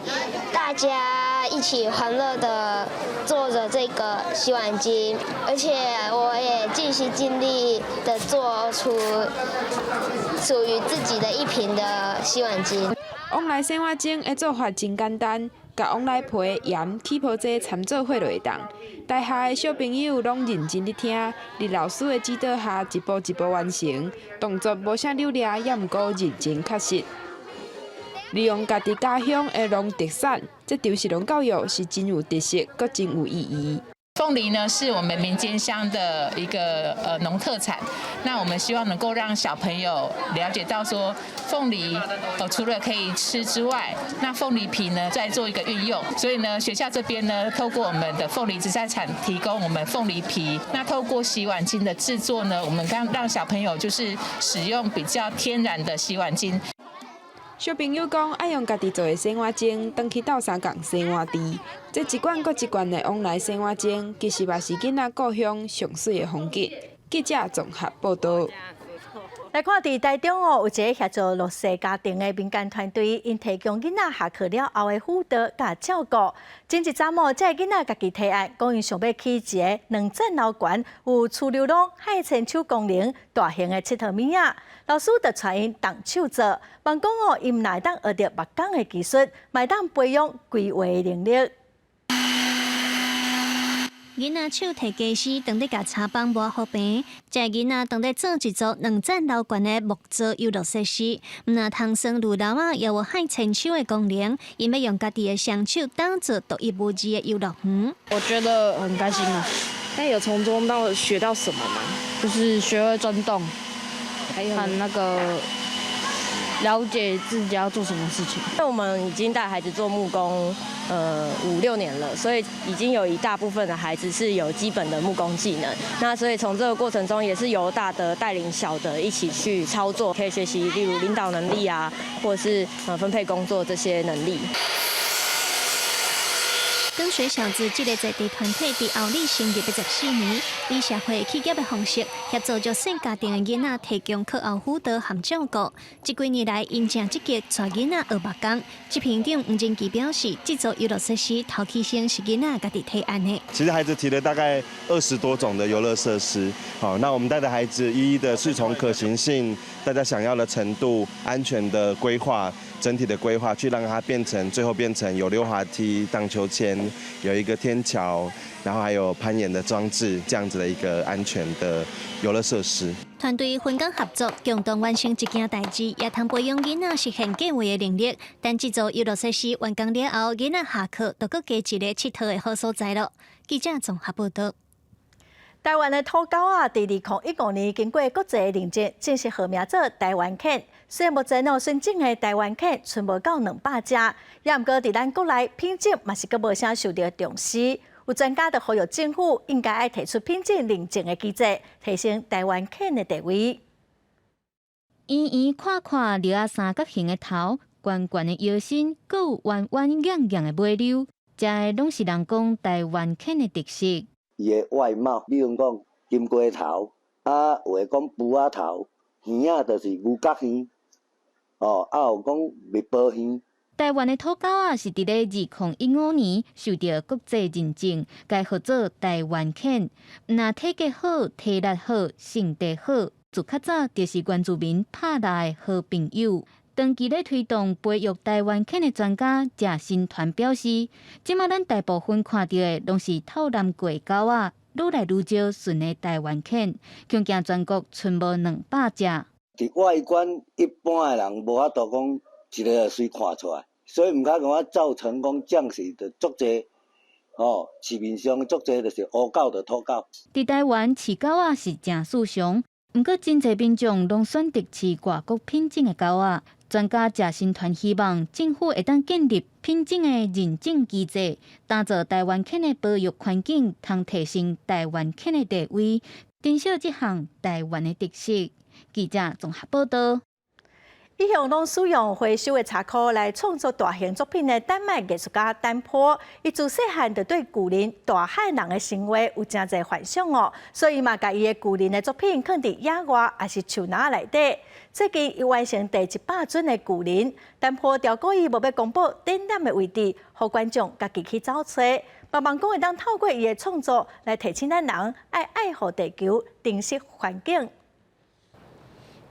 大家一起歡樂的做着這個洗碗精，而且我也盡心盡力的做出屬於自己的一瓶的洗碗精。旺來洗碗精的做法真簡單，共旺來皮、鹽、起泡劑摻做伙就會當。台下的小朋友攏認真佇聽，佇老師的指導下，一步一步完成，動作無啥流利，也毋過認真確實。利用家己家鄉的農特產，這場食農教育是真有特色，閣真有意義。鳳梨呢，是我們民間鄉的一個農特產。那我們希望能夠讓小朋友了解到說，鳳梨除了可以吃之外，那鳳梨皮呢再做一個運用。所以呢，學校這邊呢，透過我們的鳳梨直栽場提供我們鳳梨皮。那透過洗碗精的製作呢，我們剛讓小朋友就是使用比較天然的洗碗精。小朋友講愛用家己做的洗碗精，轉去鬥相共洗碗池。這一罐閣一罐的往來洗碗精，其實嘛是囡仔故鄉上媠的風景。記者綜合報道。來看佇台中哦，有一个協助弱勢家庭的民間團隊，𪜶提供囡仔下課了後的輔導佮照顧。前一陣哦，這个囡仔家己提案，講𪜶想欲起一个兩層樓懸、有趨溜廊、海千手功能、大型的𨑨迌物仔。老師就帶𪜶動手做，望講哦，𪜶若會當學著木工的技術，嘛會當培養規劃的能力。囡仔手提家私，當咧共柴枋磨予平，這个囡仔當咧做一座兩層樓懸的木造遊樂設施，毋但通耍溜樓仔，也有海千手的功能。𪜶欲用家己的雙手打造獨一無二的遊樂園。我覺得很開心啊！那有從中到學到什麼嗎？就是學會鑽洞，還有那個了解自己要做什麼事情。那我們已經帶孩子做木工，五六年了，所以已經有一大部分的孩子是有基本的木工技能。那所以從這個過程中，也是由大的帶領小的一起去操作，可以學習例如領導能力啊，或者是分配工作這些能力。光水小子這个在地團體佇后里成立14年，以社會企業的方式協助弱勢家庭的囡仔提供課後輔導和照顧。這幾年來，𪜶誠積極帶囡仔學木工。執行長吳仁基表示，這座遊樂設施頭起先是囡仔家己提案的。其實孩子提了大概20多種的遊樂設施，好，那我們帶著孩子一一的是從可行性、大家想要的程度、安全的規劃、整體的規劃，去讓它變成最後變成有溜滑梯、盪秋千，有一個天橋，然後還有攀岩的裝置，這樣子的一個安全的遊樂設施。團隊分工合作，共同完成一件代誌，也通培養囡仔實現計劃的能力。等這座遊樂設施完工了後，囡仔下課就閣加一个𨑨迌的好所在囉。記者綜合報道。台灣的土狗仔，佇2015年經過國際認證，正式號名做台灣犬。雖然目前哦，純種的台灣犬賰無夠200隻，也毋過佇咱國內品種嘛是閣無啥受著重視。有專家就呼籲政府應該愛提出品種認證的機制，提升台灣犬的地位。圓圓闊闊躡仔三角形的頭，懸懸的腰身，閣有彎彎硬硬的尾溜，這个攏是人講台灣犬的特色。伊的外貌，比如講金龜頭，啊，有的講匏仔頭，耳仔就是牛角耳，哦，啊有講蜜波耳。台灣的土狗仔是佇咧2015年受著國際認證，改號做台灣犬。毋但體格好、體力好、性地好，自較早就是原住民拍獵的好朋友。長期咧推動培育台灣犬的專家謝新團表示，這馬咱大部分看著的攏是透藍過的狗仔，愈來愈少純的台灣犬，恐驚全國賰無200隻。佇外觀，一般的人無法度講一个就隨看出來，所以毋敢講造成講這樣是就足濟，哦，市面上足濟就是烏狗就土狗。佇台灣飼狗仔是誠時尚，毋過真濟民眾攏選擇飼外國品種的狗仔。專家謝新團希望政府會當建立品種的認證機制，打造台灣犬的保育環境，通提升台灣犬的地位，珍惜這項台灣的特色。記者綜合報道。一向攏使用回收的柴箍來創作大型作品的丹麥藝術家丹波，伊自細漢就對巨人、大漢人的神話有誠濟幻想哦，所以嘛，共伊的巨人的作品囥佇野外，抑是樹林內底。最近伊完成第100尊的巨人，丹波著故意無欲公布展覽的位置，予觀眾家己去找揣。嘛望講會當透過伊的創作來提醒咱人愛愛護地球、珍惜環境。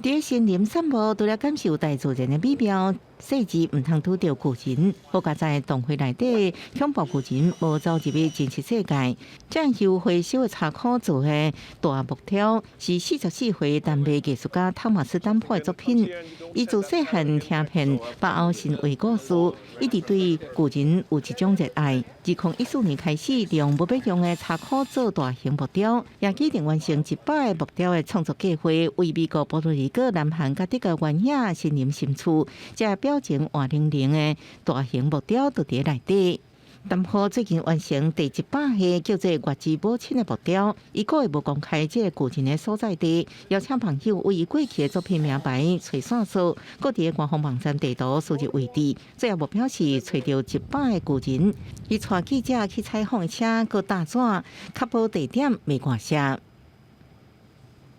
佇森林散步，除了感受大自然的美妙，細緻毋通拄著巨人。好佳哉動畫內底恐怖巨人無走入去真實世界。這由回收的柴箍做的大木雕，是44歲丹麥藝術家湯馬斯丹波的作品。伊自細漢聽遍北歐神話故事，一直對巨人有一種熱愛。2014年開始，用無欲用的柴箍做大型木雕，也已經完成100個木雕的創作計劃，為美國波多黎各、南韓佮德國原野森林深處，這表情活靈靈的大型木雕都佇內底。淡好最近完成第100個叫做《月之母親》的木雕，伊故意無公開這個巨人的所在地，邀請朋友為伊過去的作品名牌揣線索，閣佇官方網站地圖輸入位置，最後目標是揣著100個巨人。伊帶記者去採訪的車，閣搭紙，確保地點袂外洩。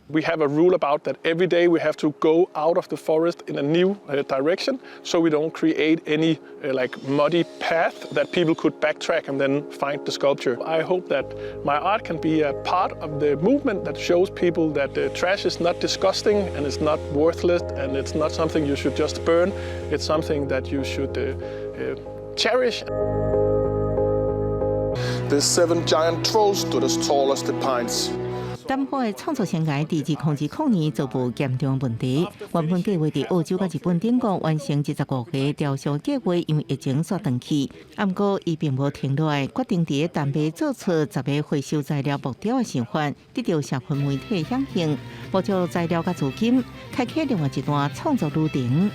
We have a rule about that every day we have to go out of the forest in a new direction, so we don't create any like muddy path that people could backtrack and then find the sculpture. I hope that my art can be a part of the movement that shows people that the trash is not disgusting and it's not worthless and it's not something you should just burn. It's something that you should cherish. The seven giant trolls stood as tall as the pines. 淡好的創作生涯佇2020年遭遇嚴重問題，原本計劃佇澳洲佮日本等國完成25個雕像計劃，因為疫情煞斷去。毋過伊並無停落來，決定佇丹麥做出10個回收材料木雕的想法，得著社群媒體響應，募集材料佮資金，開啟另外一段創作旅程。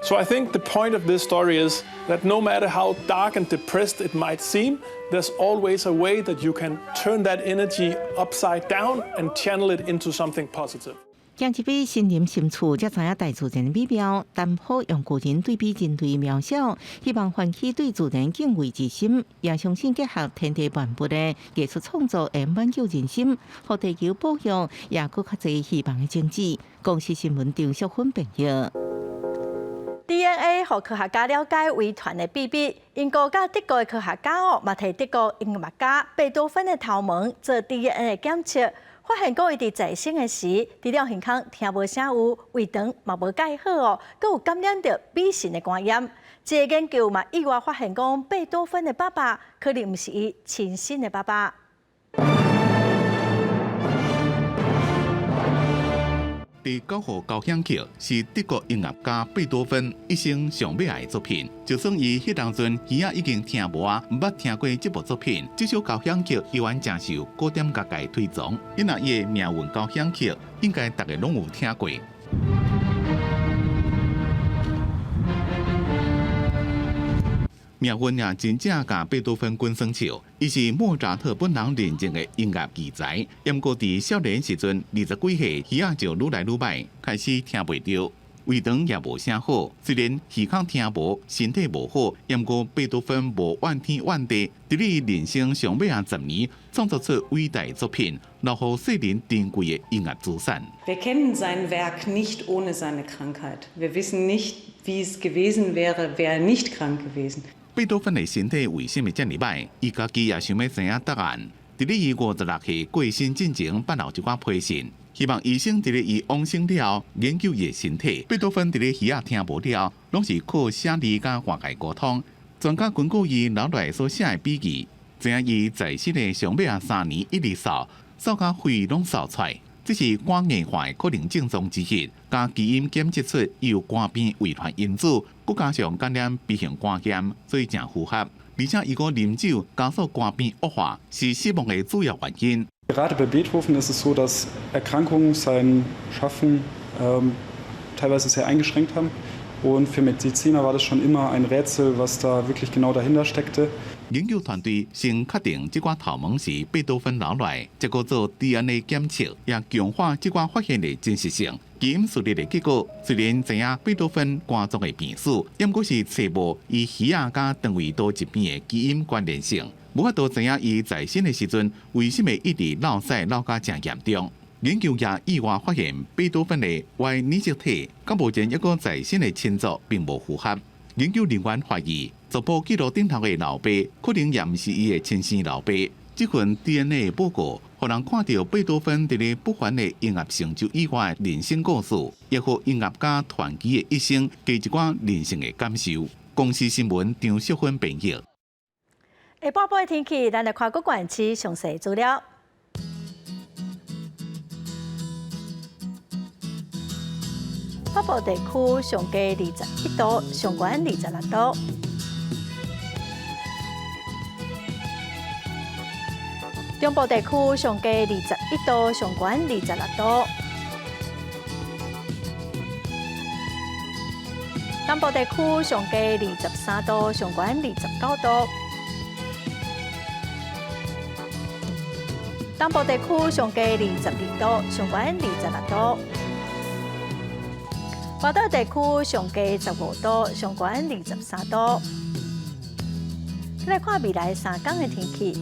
So I think the point of this story is that no matter how dark and depressed it might seem, there's always a way that you can turn that energy upside down and channel it into something positive. 行入去森林深處，才知影大自然的美妙。淡好用巨人對比人類渺小，希望喚起對自然敬畏之心，也相信結合天地萬物的藝術創作，會挽救人心，予地球保育也閣較濟希望的種子。公視新聞張淑芬編譯。 DNA 予科學家了解遺傳的秘密。英國佮德國的科學家哦，嘛提德國音樂家貝多芬的頭毛做 DNA 的檢測，發現講伊佇在生的時，除了耳孔聽無啥有，胃腸嘛無蓋好哦，閣有感染著 B 型的肝炎。這個研究嘛意外發現講，貝多芬的爸爸可能毋是伊親生的爸爸。第九號交響曲是德國音樂家貝多芬一生上欲愛的作品。就算伊彼當陣耳仔已經聽無啊，毋捌聽過這部作品，這首交響曲依然誠受古典樂界推崇。因為伊的命運交響曲應該逐家攏有聽過。命運也真正共貝多芬滾耍笑，伊是莫扎特本人認證的音樂奇才。毋過佇少年時陣，20幾歲，耳仔就愈來愈䆀，開始聽袂著，胃腸也無啥好。雖然耳孔聽無，身體無好，毋過貝多芬無怨天怨地，佇咧人生上尾仔10年，創作出偉大作品，留予世人珍貴的音樂資產。 Wir kennen sein Werk nicht ohne seine Krankheit. Wir wissen nicht, wie es gewesen wäre, wäre er nicht krank gewesen. 貝多芬的身體為啥物遮爾䆀？伊家己也想欲知影答案。佇咧伊56歲過身進前，辦留一寡批信，希望醫生佇咧伊往生了後研究伊的身體。貝多芬佇咧耳仔聽無了，攏是靠寫字佮外界溝通。專家根據伊留落來所寫的筆記，知影伊在世的上尾仔3年一直嗽，嗽甲肺攏嗽出來。這是肝硬化的可能症狀之一，共基因檢測出有肝病遺傳因子，閣加上感染 B 型肝炎，所以誠符合。而且伊閣啉酒，加速肝病惡化，是死亡的主要原因。 Gerade bei Beethoven ist es so, dass Erkrankungen sein Schaffen teilweise sehr eingeschränkt haben. Und für Mediziner war das schon immer ein Rätsel, was da wirklich genau dahinter steckte. 研究團隊先確定這寡頭毛是貝多芬留落來，才閣做 DNA 檢測，也強化這寡發現的真實性。基因序列的結果，雖然知影貝多芬肝臟的病史，毋過是揣無伊耳仔佮腸胃道疾病的基因關聯性，無法度知影伊在生的時陣為啥物一直落屎落甲誠嚴重。研究也意外發現，貝多芬的 Y 染色體，佮目前一個在生的親族並無符合。研究人員懷疑，族譜記錄頂頭的老爸，可能也毋是伊的親生老爸。這份 DNA 報告，予人看著貝多芬佇咧不凡的音樂成就以外的人生故事，也予音樂家傳奇的一生加一寡人性的感受。公視新聞張淑芬編譯。下晡晡的天氣，咱來看各縣市詳細資料。北部地區上低21度，上懸26度。中部地區上低21度，上懸26度。南部地區上低23度，上懸29度。東部地區上低22度，上懸26度。外島地區上低15度，上懸23度。來看未來3工的天氣。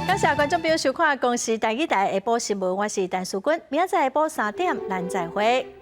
感謝觀眾朋友收看《公視台語台》下晡新聞，我是陳淑君，明仔載下晡3點，咱再會。